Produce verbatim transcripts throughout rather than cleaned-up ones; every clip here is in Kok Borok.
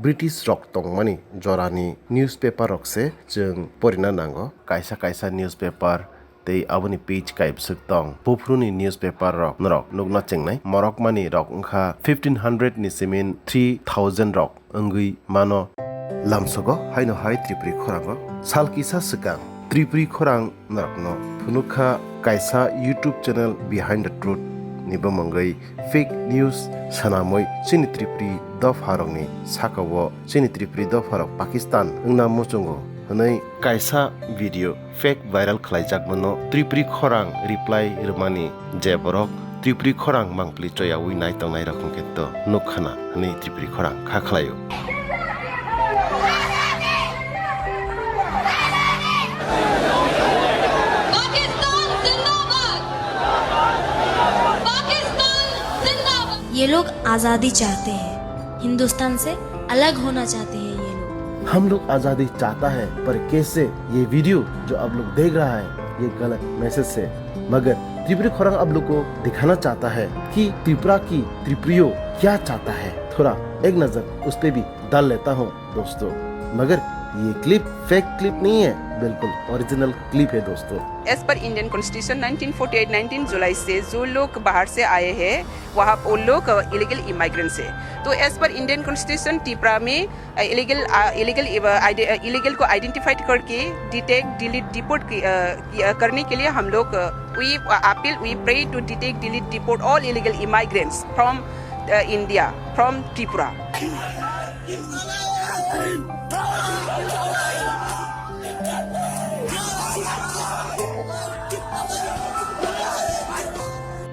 British rok tongmani jorani newspaper rok se chwng porina nango. Kaisa kaisa newspaper tei aboni page kaibwswk tong. Buphuruni newspaper rok norok nukna chengnai. Morokmani rok wngkha fifteen hundred ni simin three thousand rok wngwi mano. Lamsogo haino hai Tripuri khorango sal kisa swkang Tripuri khorang norokno phunukha kaisa YouTube channel Behind the Truth ni bumungwi fake news swnamwi chini Tripuri dopharokni sakao chini Tripuri dopharok Pakistan wngna muchungo hwnwi kaisa video fake viral khlaijakmano Tripuri khorang reply rwmani je borok Tripuri khorang mangpili choyaui nai tongnai rok hwnkhe to nukkhana hwnwi Tripuri khorang kha khlaio. Pakistan जिंदाबाद। पाकिस्तान जिंदाबाद। ये लोग आजादी चाहते हैं, हिंदुस्तान से अलग होना चाहते हैं ये लोग। हम लोग आजादी चाहता है, पर कैसे? ये वीडियो जो आप लोग देख रहा है, ये गलत मैसेज है। मगर त्रिपुरी खोरांग आप लोग को दिखाना चाहता है कि त्रिपुरा की त्रिपुरियों क्या चाहता है। थोड़ा एक नजर उस पे भी डाल लेता हूँ दोस्तों। मगर ये क्लिप फेक क्लिप नहीं है, बिल्कुल ओरिजिनल क्लिप है दोस्तों। As per Indian constitution nineteen forty eight nineteen July से जो लोग बाहर से आए हैं, वहाँ वो लोग इलीगल इमाइग्रेंट्स है। तो as per Indian constitution Tipra में इलीगल इलीगल इलीगल को आइडेंटिफाइड करके डिटेक्ट डिलीट डिपोर्ट करने के लिए हम लोग, we appeal, we pray to detect, delete, deport all illegal immigrants from India, from Tripura.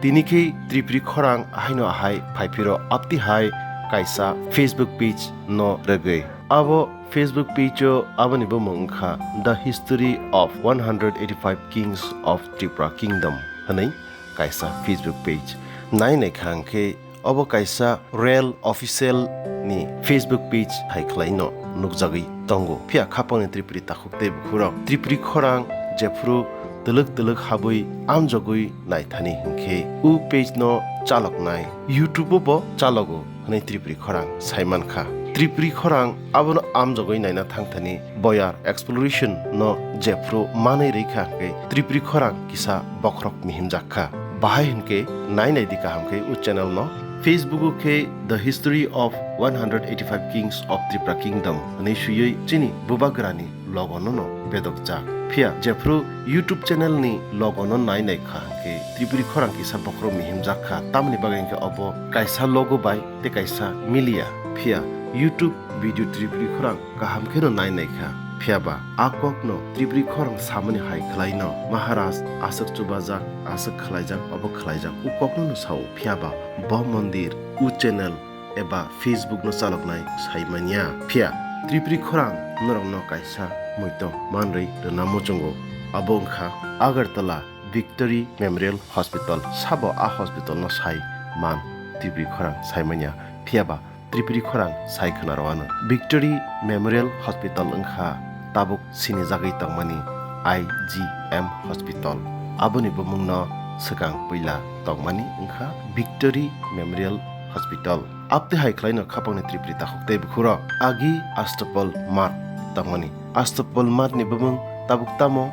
Tini khe Tripuri khorang haino ahai phaiphiro, apti hai kaisa Facebook page no rwgwi. Abo Facebook page o aboni bumung wngkha The History of one hundred eighty-five Kings of Tripura Kingdom hwnwi kaisa Facebook page. Nai naikha hwnkhe obo kaisa real official ni Facebook page hai khwlaino nukjagwi tongo. Phiya khapangni Tripuri takhuk tei bukhurok Tripuri khorang jephru twlwk twlwk habwi amjogwi naithani hwnkhe u page no chaloknai, YouTube o bo chalogo hwnwi Tripuri khorang saimankha. Tripuri khorang abono amjogwi naina thangthani boyar exploration no jephru manwi rwikha hwnkhe Tripuri khorang kisa bokhorok mihimjak kha. Bahai hwnkhe nai naidi kaham khe u channel no. Facebook o khe The History of one hundred eighty-five Kings of Tripura Kingdom hwnwi swiwi chini bubagrani logo no no bedokjak. Phiya jephru YouTube channel ni logo no nai naikha hwnkhe Tripuri khorang kisa bokhorok mihimjak kha, tamoni bagwi hwnkhe obo kaisa logo bai tei kaisa miliya. Phiya YouTube video Tripuri khorang kaham kheno nai naikha. Phiyaba a kokno Tripuri khorang samani hai khwlaino Maharaj aswk chubajak, aswk khwlaijak, obo khwlaijak, u kokno no sao. Phiyaba bo mondir, u channel eba Facebook no chaloknai saimanya. Phiya Tripuri khorang norokno kaisa muitok manrwi rwna muchungo. Abo wngkha Agartala Victory Memorial Hospital. Sabo a hospital no sai man Tripuri khorang saimanya. Phiyaba Tripuri khorang sai khwnaro ano. Victory Memorial Hospital wngkha tabuk sinijagwi tongmani I G M Hospital. Aboni bumungno swkang puila tongmani wngkha Victory Memorial Hospital. Abtwi hai khwlaino khapangni Tripuri takhuk tei bukhurok agi Astopol Mart tongmani. Astopol Mart ni bumung tabuk tamo?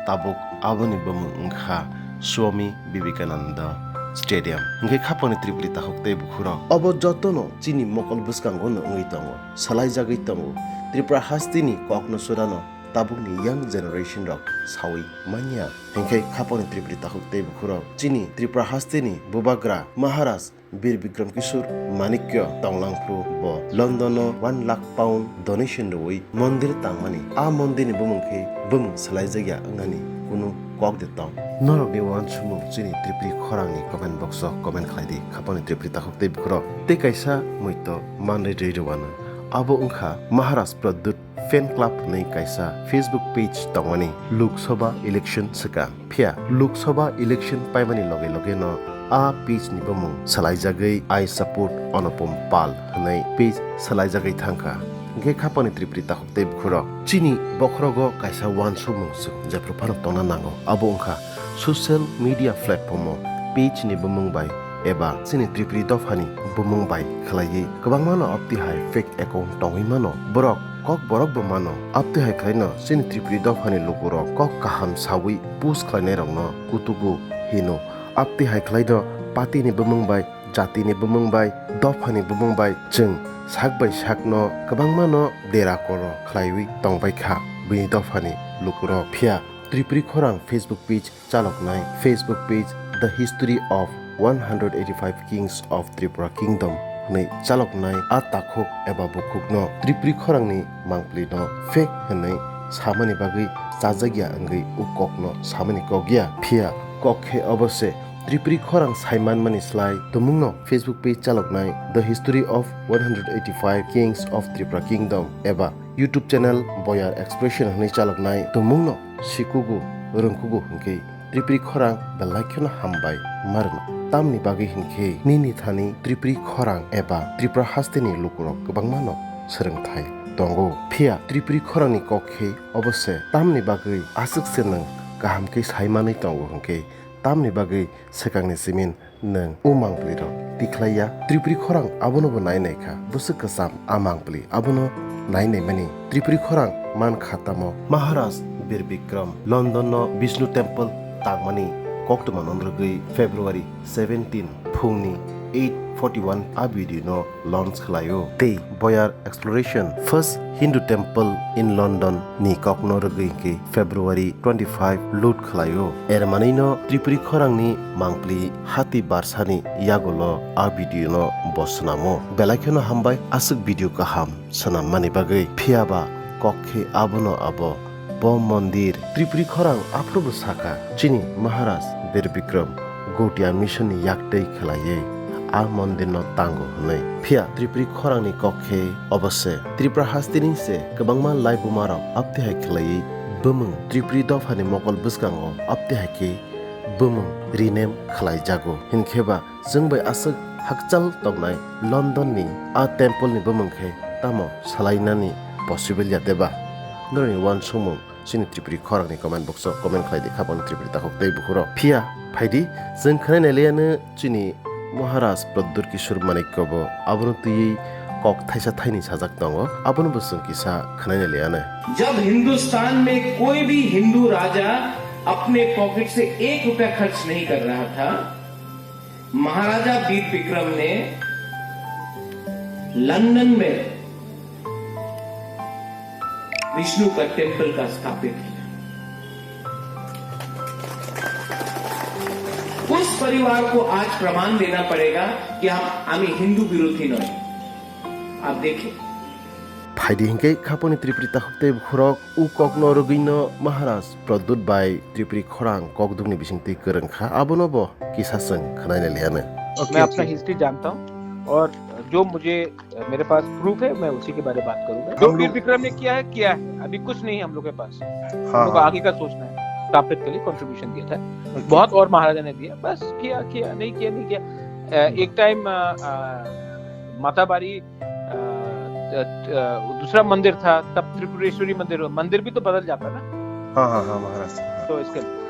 Tabuk aboni bumung wngkha Swami Vivekananda Stadium. Hwnkhe khapangni Tripuri takhuk tei bukhurok obo jotono chini mokol bwskango no wngwi tongo, swlaijagwi tongo. Tripura hasteni kokno churano tabukni young generation rok sawi manya. Hwnkhe khapangni Tripuri takhuk tei bukhurok chini Tripura hasteni bubagra Maharaj Bir Bikram Kishore Manikya tonglang phuru bo London o one lakh pound donation rwui mondir tangmani. A mondir ni bumung khe bumung swlaijakya wngnani kunu kok de tong. Norokni uansukmung chini Tripuri khorangni comment box o comment khlai di, khapangni Tripuri takhuk tei bukhurok tei kaisa muitok manrwi rwi rwano. Abo wngkha Maharaj Pradyut Fan Club hwnwi kaisa Facebook page tongmani Lok Sabha election swkang. Phiya Lok Sabha election paimani loge loge no a page ni bumung swlaijagwi I support Anupam Pal hwnwi page swlaijagwi thangkha. Hwnkhe khapangni Tripuri takhuk tei bukhurok chini bokhorogo kaisa uansukmung swk jephru phano tongna nango. Abo wngkha social media platform o page ni bumung bai eba chini Tripuri dophani bumung bai khlaiwi kwbangmano aptwi hai fake account tongwi mano. Borok kok borok bo mano. Aptwi hai khlaino chini Tripuri dophani lukurok kok kaham sawi post khlainairokno kutugu hino. Aptwi hai khlaino partyni bumung bai, jatini bumung bai, dophani bumung bai chwng sak bai sakno kwbangmano dera koro khlaiwi tongbai kha bini dophani lukurok. Phiya Tripuri khorang Facebook page chaloknai, Facebook page The History of one hundred eighty-five Kings of Tripura Kingdom hwnwi chaloknai a takhuk eba bukhukno Tripuri khorangni mangpilino fake hwnwi samani bagwi chajakya wngwi o kokno samani kok ya. Phiya kok khe obo se Tripuri khorang saimanmani slai tumungno Facebook page chaloknai The History of one hundred eighty-five Kings of Tripura Kingdom eba YouTube channel Boyar Expression hwnwi chaloknai tumungno sikugu rwngkugu hwnkhe Tripuri khorang belai kheno hambai ma rwno. Tamni bagwi hinkhe nini thani Tripuri khorang eba Tripura hasteni lukurok kwbangmano swrwngthai tongo. Phiya Tripuri khorangni kok khe obo se tamni bagwi aswk se nwng kaham khe sai manwi tongo hwnkhe tamni bagwi swkangni simin nwng o mangpilirok tikhlai ya. Tripuri khorang abono bo nai nai kha. Bwswk kwcham a mangpili abono nai nai mani. Tripuri khorang man kha tamo Maharaj Bir Bikram London no Vishnu Temple tangmani koktwma no rwgwi February seventeen phungni eight forty one a video no launch khlaio. Tei Boyar Exploration, First Hindu Temple in London ni kokno rwgwi hwnkhe February twenty five load khlaio. Er manwino Tripuri khorangni mangpili hati barsani yagulo a video no bo swnamo. Belai kheno hambai, aswk video kaham swnammani bagwi. Phiyaba kok khe abono abo. Bo mondir Tripuri khorang aphuru bo saka, chini Maharaj Bir Bikram Gotia mission ni yaktwi khlaiwi a mondir no tango hwnwi. Phiya Tripuri khorang ni kok khe obo se Tripura hasteni se kwbangma laibumarok aptwi hai khlaiwi bumung Tripuri dophani mokol bwskango aptwi hai khe bumung rename khlai jago. Hinkhe ba chwng bai aswk hakchal tongnai London ni a temple ni bumung khe tamo salainani possible ya deba? Norokni uansukmung chini Tripuri khorangni comment box o comment khlai di, khaboni Tripuri takhuk tei bukhurok. Phiya phaidi, chwng khwnai nai liya no chini Maharaj Pradyut Kishore Manikya bo abono twiwi kok thaisa thaini sajak tongo, abono bo chwng kisa khwnai nai liya no. जब हिंदुस्तान में कोई भी हिंदू राजा अपने पॉकेट से एक रुपया खर्च नहीं कर रहा था, महाराजा बीर विक्रम ने लंदन में विष्णु का टेम्पल का स्थापित किया। उस परिवार को आज प्रमाण देना पड़ेगा कि हम, আমি হিন্দু বিরোধী নই। आप देखिए। Phaidi hinkhe khaponi Tripuri takhuk tei bukhurok u kokno rwgwino Maharaj Pradyut bai Tripuri khorang kokdukni bisingtwi kwrwng kha, abono bo kisa chwng khwnai nai liya no. मैं अपना हिस्ट्री जानता हूँ और जो मुझे, मेरे पास प्रूफ है, मैं उसी के बारे में बात करूंगा। जो हम लोग वीर विक्रम ने किया है, किया है, अभी कुछ नहीं है हम लोग के पास। हाँ, हम लोग को हाँ। आगे का सोचना है। स्थापित के लिए कंट्रीब्यूशन दिया था बहुत, और महाराजा ने दिया, बस किया, किया, नहीं किया, नहीं किया। अ, एक टाइम, अ, अ, माताबारी, अ, अ, अ, दूसरा मंदिर था, तब त्रिपुरेश्वरी मंदिर हुआ। मंदिर भी तो बदल जाता ना। हाँ, हाँ, हाँ, महाराज। तो इसके लिए।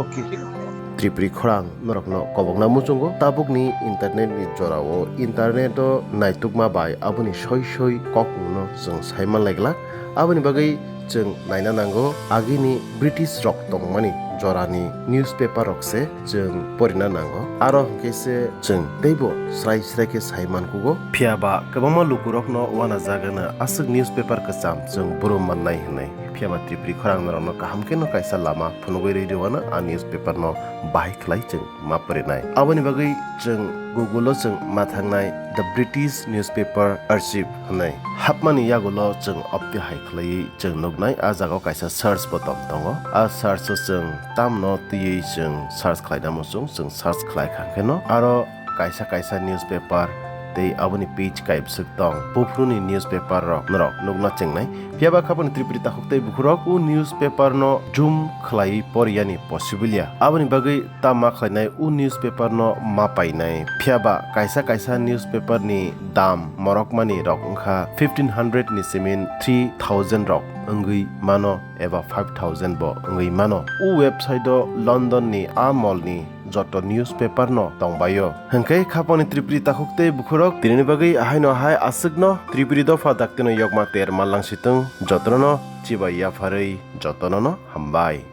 OK। ठीक है। Tripuri khorang norokno kobokna muchungo, tabukni internet ni jorao internet o naitukma bai aboni soi soi kokmungno chwng saiman lai glak. Aboni bagwi chwng naina nango, agini British rok tongmani jorani newspaper rok se chwng porina nango. Aro hwnkhe se chwng teibo srai srai khe sai mankugo. Phiya ba kwbangma lukurokno uanajagano aswk newspaper kwcham chwng brum mannai hwnwi. Phiya ba Tripuri khorang norokno kaham kheno kaisa lama phunugwi rwi rwano a newspaper no bahai khlai chwng ma porinai. Aboni bagwi chwng Google o chwng ma thangnai The British Newspaper Archive hwnwi. Hapmani yagulo chwng opti hai khlaiwi chwng nuknai, a jagao kaisa search button tongo. A search o chwng tamno twiwi chwng search khlaina muchung, chwng search khlai kha kheno aro kaisa kaisa newspaper tei aboni page kaibwswk tong. Buphuruni newspaper rok norok nukna chengnai. Phiya ba khaboni Tripuri takhuk tei bukhurok o newspaper no zoom khlaiwi poriyani possible ya. Aboni bagwi ta ma khlainai o newspaper no ma painai. Phiya ba kaisa kaisa newspaper ni dam morokmani rok wngkha fifteen hundred ni simin three thousand rok wngwi mano eba five thousand bo wngwi mano. O website o London ni a mall ni joto newspaper no tongbaio. Hwnkhe khapangni Tripuri takhuk tei bukhurok tinini bagwi ahaino hai aswkno Tripuri dopha daktino yokma ter mallang sitwng jotono chibai yapharwi jotonono hambai.